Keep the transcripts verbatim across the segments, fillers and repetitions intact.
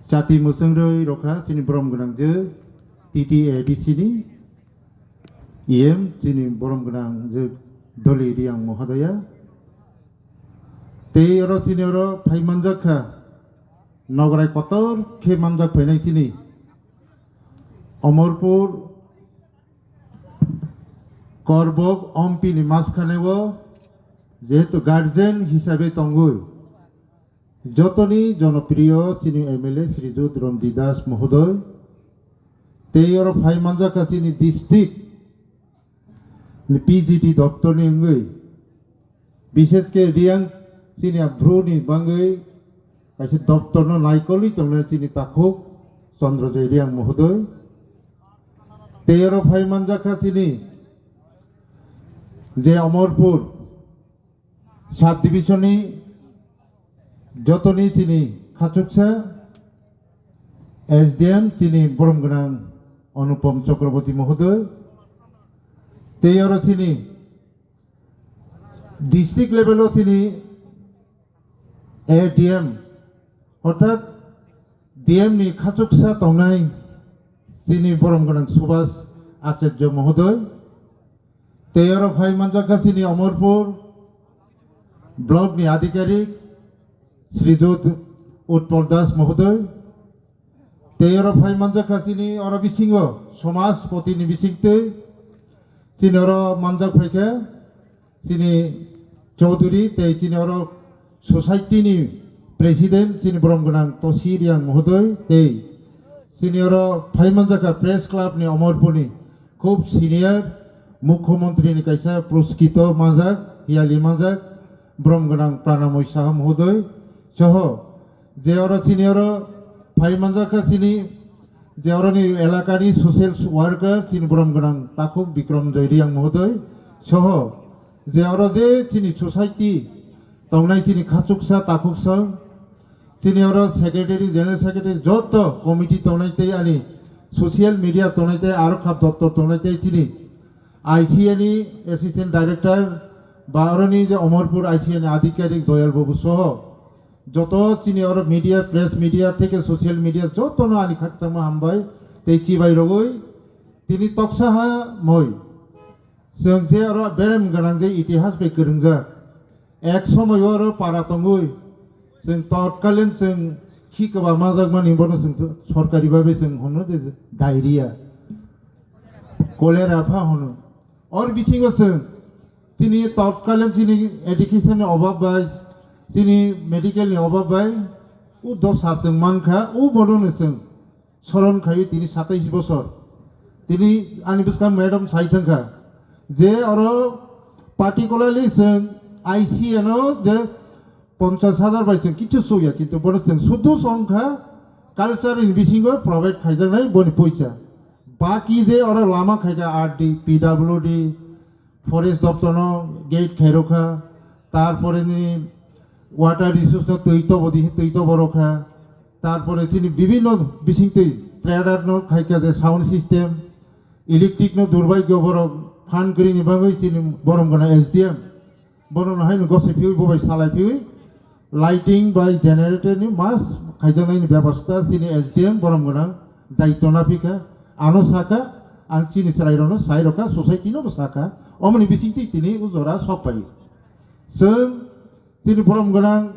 Chati muchungroi rokha chini borom gwnang je T T A D C ni E M chini borom gwnang je Doli Reang Mohodoya. Tei oro chini oro phai manjak kha, nograi kotor khe manjak phainai chini Omorpur Korbok Ompi ni maskhanai o jehetu guardian hisabe tongwi jotoni jonopriyo chini M L A Srijut Romdi Das Mohodoi, tei oro phai manjak kha chini district ni P G D doptor ni wngwi, bishesh khe Reang chini a Bru ni bangwi kaisa doptor no naikolwi tongnai chini takhuk Chandra Joy Reang Mohodoi. Tei oro phai manjak kha chini je Omorpur sub division ni jotoni chini khachuksa S D M chini borom gwnang Anupam Chakraborty Mohodoi. Tei oro chini district level o chini A D M, orthat D M ni khachuksa tongnai chini borom gwnang Subhas Acharya Mohodoi. Tei oro phai manjak kha chini Omorpur block ni adhikarik Srijut Utpal Das Mohodoi. Tei oro phai manjak kha chini oro bisingo somajpoti ni bisingtwi chini oro manjak phai kha chini Chaudhuri tei chini oro society ni president chini borom gwnang Tosi Reang Mohodoi tei chini oro phai manjak kha press club ni Omorpur ni khub senior, Mukhyamantri ni kaisa puroskito manjak, hiyali manjak, borom gwnang Pranamoi Saha Mohodoi soho, je oro chini oro phai manjak kha chini, je oro ni elaka ni social worker chini borom gwnang takhuk Bikram Joy Reang Mohodoi soho, je oro je chini society tongnai chini khachuksa takhuk song, chini oro secretary, general secretary, joto committee tongnai tei ani social media tongnai tei aro khap doptor tongnai tei chini I C A ni assistant director ba oro ni je Omorpur I C A ni adhikarik Doyal Babu soho joto chini oro media, press media theke social media joto no ani khakchangma hambai tei chibai rogwi tini toksaha moi. Chwng je oro berem gwnang je itihas bai kwrwngjak. Ek somoi oro para tongwi chwng totkalin chwng khi kwba manjakmani bono chwng sorkari babe chwng hono je diarrhea, cholera pha hono. Or bisingo chwng chini totkalin chini education ni obab bai, chini medical ni obab bai, u dosa chwng mankha, u bono no chwng soron khaiwi tini satais bosor. Tini ani bwskang madam sai thangkha je oro particularly chwng I C A no je ponchas hajar bai chwng kichu chouya, kintu bono chwng sudu songkha culture ni bisingo provide khaijaknai boni poicha. Baki je oro lama khaikha R D, P W D, forest doptor no gate khairokha, tarpore ni water resource no twi tobo di, twi tobo rokha, tarpore chini bibhinno bisingtwi trader no khaikha je sound system, electric no durbhagyo borok phan kwrwi ni bagwi chini borom gwnang S D M bono no haino gosiphiwi bo bai salai phiwi lighting bai generator ni mas khaijaknai ni bebostha chini S D M borom gwnang daityo na phikha, ano sakha, ang chini chwrai rokno sai rokha, society no bo sakha, omoni bisingtwi tini o jora sok pai. Chwng chini borom gwnang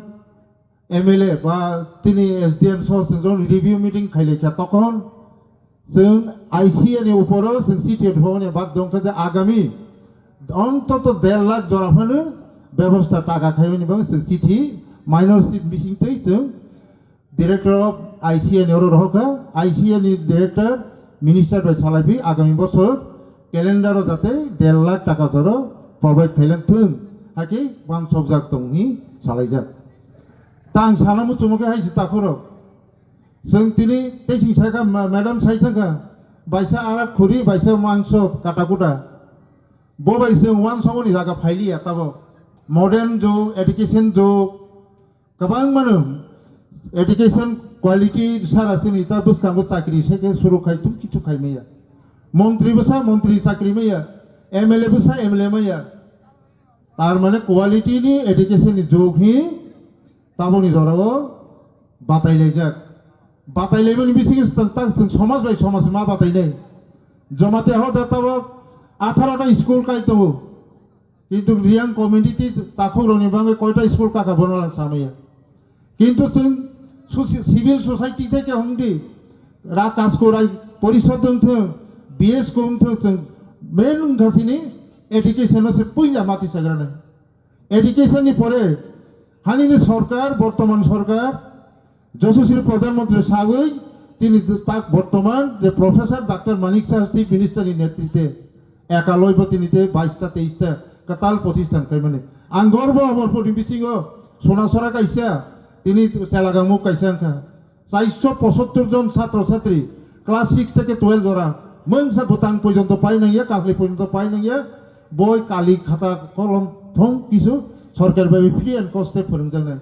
M L A ba tini S D M soh chwng jono review meeting khailaikha tokon. Chwng I C A ni uporo chwng chithi rwphani bad dongkha je agami ontoto der lakh jora phano bebosta taka khaimani bagwi chwng chithi minorship bisingtwi chwng Director of I C A ni oro rohorkha, I C A ni director, minister bai salaiphi agami bosor calendar o jate der lakh taka jora provide khailang thung, hakhe wansokjak tong hi salaijak. Tang sana muchungmo khe hai se takhurok. Chwng tini teising sakha, ma-, madam sai thangkha, baisa arak khuri, baisa mangso katakuta. Bo bai chwng wansokmani jaga phailiya tabo. Modern jug, education jug, kwbangmano education quality sara chini ta bwskango chakri se khe suru khai tum kichu khai maya. Montri bwsa montri chakri maya, M L A bwsa M L A maya. Tar mane quality ni education ni jug hi taboni jorao batailaijak. Batailaimani bising yo tang tang tang somaj bai somaj ma batainai. Jamatia hoda tabok atharo ta school kai tongo. Kintu Reang community takhuk rao ni bagwi koita school kaka bono lang samaya. Kintu chwng soci-, civil society theke hong di, ra kasko rai porisod wng thung, B S ko wng thung, chwng main wngkha chini education no se puila mati sagra nai. Education ni pore, hani ni sorkar, bortoman sorkar, Joshosri Pradhan Mantri sagwi, tini tak bortoman je Professor Doctor Manik Saha Chief Minister ni netritwe, ekaloi bo tini te bais ta teis ta kwtal pochis ta khaimani. Ang gorbo Amarpur ni bisingo Sonasora kaisa, tini Chelagangmukh kaisa wngkha. Chaiso pochottor jon satro satri, class six theke twelve jora, mungsa bwtang porjonto pai nangya, kakli porjonto pai nangya, boi kali khata kolom thong kisu sorkar bai free and cost e phwrwngjaknai.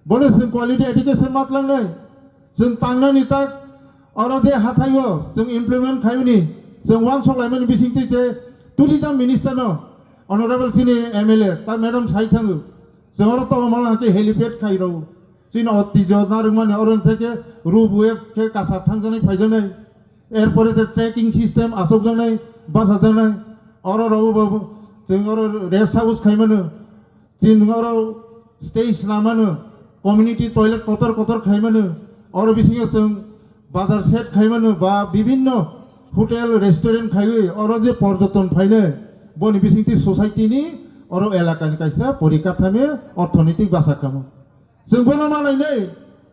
Bono chwng quality education ma tlangnai. Chwng tangnani tak oro je hathai o chwng implement khaimani, chwng uansuk laimani bising twi je tourism minister no, honorable chini M L A, ta madam sai thango. Chwng oro tongma lang khe helipad khai rw. Chini otijo narwkmani oro theke rope way khe kasa thangjaknai phaijaknai. Erpore je trekking system achukjaknai, bachajaknai. Oro rw bo chwng oro rest house khaimano. Chini oro stage snamano, community toilet kotor kotor khaimano, oro bisingo chwng bazar set khaimano ba bibhinno hotel, restaurant khaiwi oro je porjoton phainai, boni bisingtwi society ni oro elaka ni kaisa porikathami orthonitik basa kamo. Chwng bono malainai,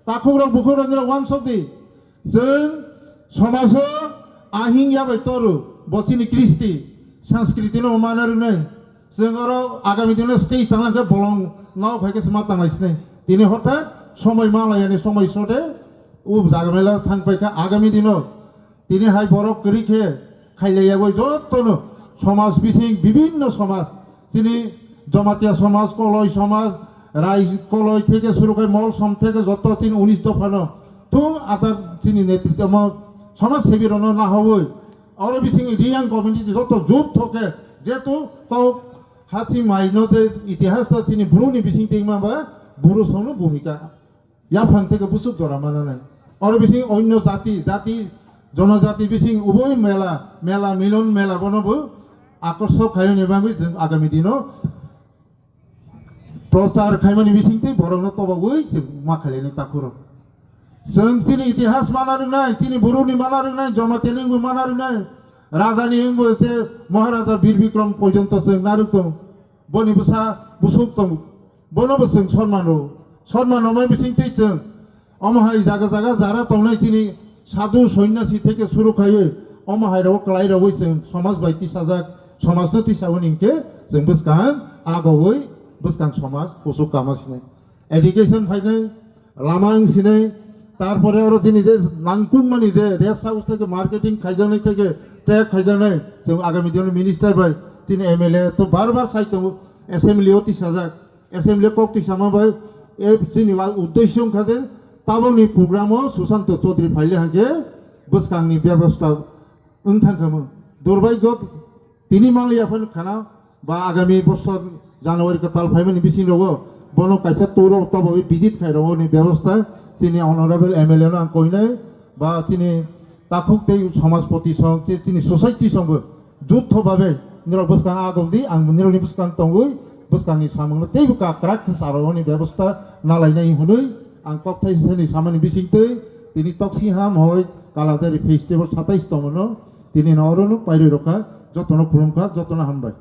takhukrok bukhukrok nirok uansuk di. Chwng somajo ahing ya bai toru, bo chini kristi, sanskriti no mana rwnai. Chwng oro agami dino stage tanglang khe bolong nao phai khe se ma tanglai sinai. Tini hothat somoi malaiyani somoi sote, u jaga mela thangpai kha agami dino. Tini hai borok kwrwi khe khailai yagwi jotono somaj bising bibhinno somaj, chini Jamatia somaj, Koloi somaj, Rai Koloi theke suru khai Molsom theke joto chini unis dophano thung adar chini netritwmo somaj sebi rokno nahawi oro bising Reang community joto jut tho khe jetu tau haching mai no je itihas to chini Bru ni bising tingma ba Bru songno bhumika. Yaphang theke busuk jora mananai. Oro bising onno jati, jati, jonojati bising uboi mela, mela milon mela bono bo akorsok khaiyoni bagwi chwng agami dino prochar khaimani bisingtwi borokno tobogwi chwng ma khailainai takhuro. Chwng chini itihas mana rwnai, chini Bru ni mana rwnai, Jamatia ni wngwi mana rwnai, raja ni wngwi se Maharaja Bir Bikrom porjonto chwng narwk tong. Boni bwsa busuk tong. Bono bo chwng sonman rw. Sonman rwmani bisingtwi chwng omo hai jaga jaga jara tongnai chini sadhu sonyasi theke suru khaiwi omo hai rok klai rogwi chwng somaj bai tisajak, somaj no tisawi ni hwnkhe chwng bwskang agowi bwskang somaj kuchuk kama sinai. Education phainai, lama wng sinai, tarpore oro chini je nangkukmani je rest house theke marketing khaijaknai theke track khaijaknai, chwng agami dino minister bai chini M L A to bar bar sai tongo, assembly o tisajak. Assembly kok tisama bai, e, chini wa-, uddesyo wngkha je, tabokni program o Susanto Chaudhary phaile hwnkhe bwskangni bebosta wng thangkha mo. Durbhagyo tini manliya phano khana ba agami bosor January kwtal phaimani bising rogo bono kaisa tour o tobawi visit khai rogoni bebosta chini honorable M L A no ang koinai ba chini takhuk tei somajpoti song, chini society songbo jutho babe nirok bwskang agom di, ang nirokni bwskang tongwi bwskangni samungno teibo kakrak khe sa rogoni bebosta nalainai hwnwi ang kokthai sani samani bisingtwi tini Toksing Ham Hoi Kalajari Festival satais tongmano tini no oro no pairwi rokha, jotono khulumkha, jotono hambai.